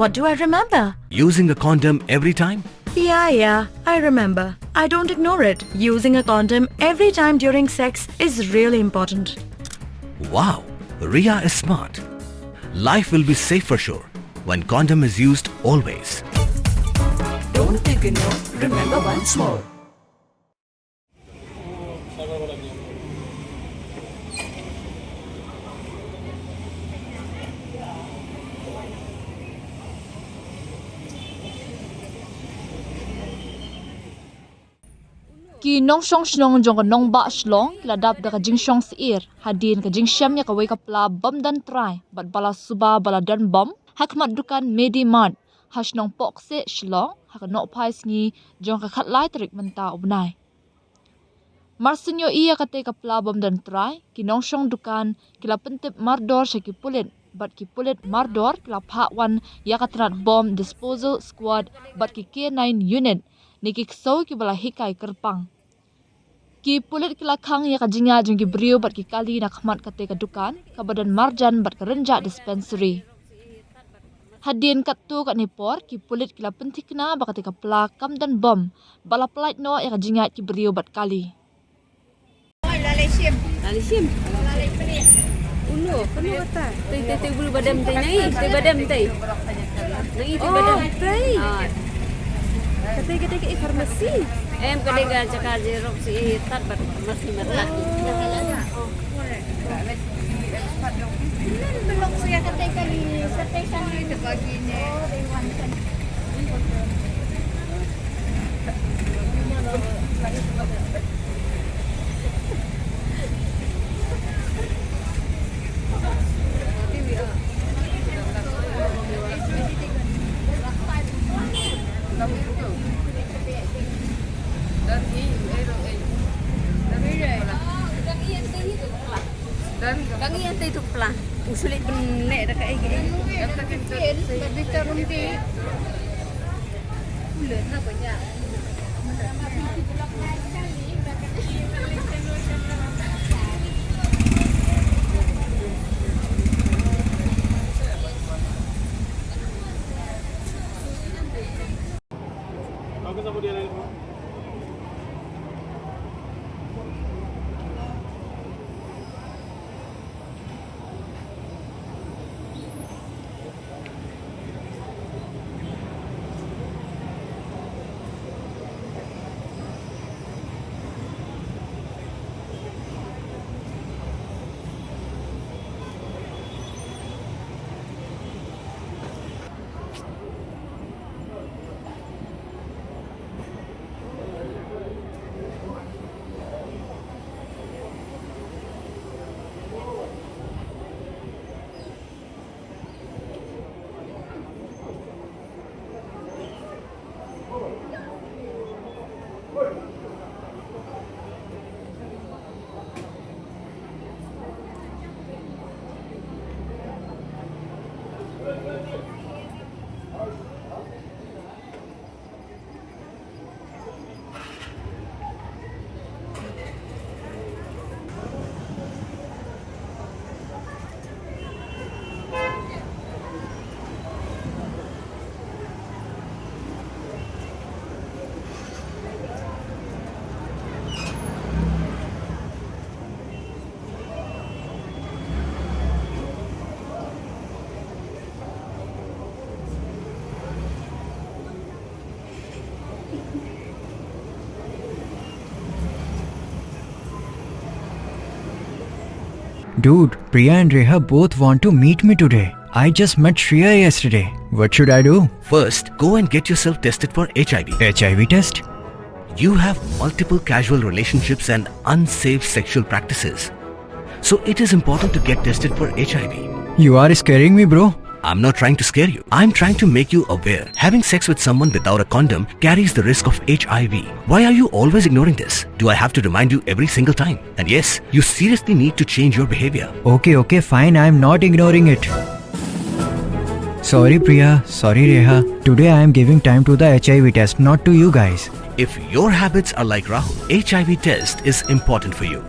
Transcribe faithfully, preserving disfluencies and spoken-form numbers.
What do I remember? Using a condom every time? Yeah, yeah, I remember. I don't ignore it. Using a condom every time during sex is really important. Wow, Ria is smart. Life will be safe for sure when condom is used always. Don't ignore, remember once more. Ki nongshong shnong jong ka nongbah Shillong ki la dap da ka jingshong syier hadien ka jingshem ïa kawei ka pla bym don trai bad ba la suba ba la don bom ha khmat dukan Medi Mart ha shnong Pohkseh Shillong ha ka nohphai sngi jong ka khatlai tarik mynta u bnai. Mar shu ïohi ïa katei ka pla bym don trai, ki nongshong dukan ki la pyntip mardor sha ki pulit bad ki pulit mardor ki la phah wan ïa ka tnat bom disposal squad bad ki K nine unit ne ki ksew kiba la hikai kyrpang. Ki pulit ki la khang ïa ka jingïaid jong ki briew bad ki kali na khmat katei ka dukan kaba don marjan bad ka Rynjah Dispensary. Hadien katto katne por ki pulit ki la pynthikna ba katei ka pla kam don bom bad la pyllait noh ïa ka jingïaid ki briew bad kali. Lalai shim. Lalai shim. Lalai perit. Uno, kano kata? Tei, tei, tei, bulu badam tei nai, tei badam tei. Nai tei badam. Oh, tei. Ah. Katei, katei, katei pharmacy. Em, katei ka jaka xerox syiar bad pharmacy mata. Oh. Ka ngi ïa tei tu pla. U shu leh pynleh da kaei kaei. Dude, Priya and Reha both want to meet me today. I just met Shreya yesterday. What should I do? First, go and get yourself tested for H I V. H I V test? You have multiple casual relationships and unsafe sexual practices. So it is important to get tested for H I V. You are scaring me, bro. I'm not trying to scare you. I'm trying to make you aware. Having sex with someone without a condom carries the risk of H I V. Why are you always ignoring this? Do I have to remind you every single time? And yes, you seriously need to change your behavior. Okay, okay, fine. I'm not ignoring it. Sorry, Priya. Sorry, Reha. Today I am giving time to the H I V test, not to you guys. If your habits are like Rahul, H I V test is important for you.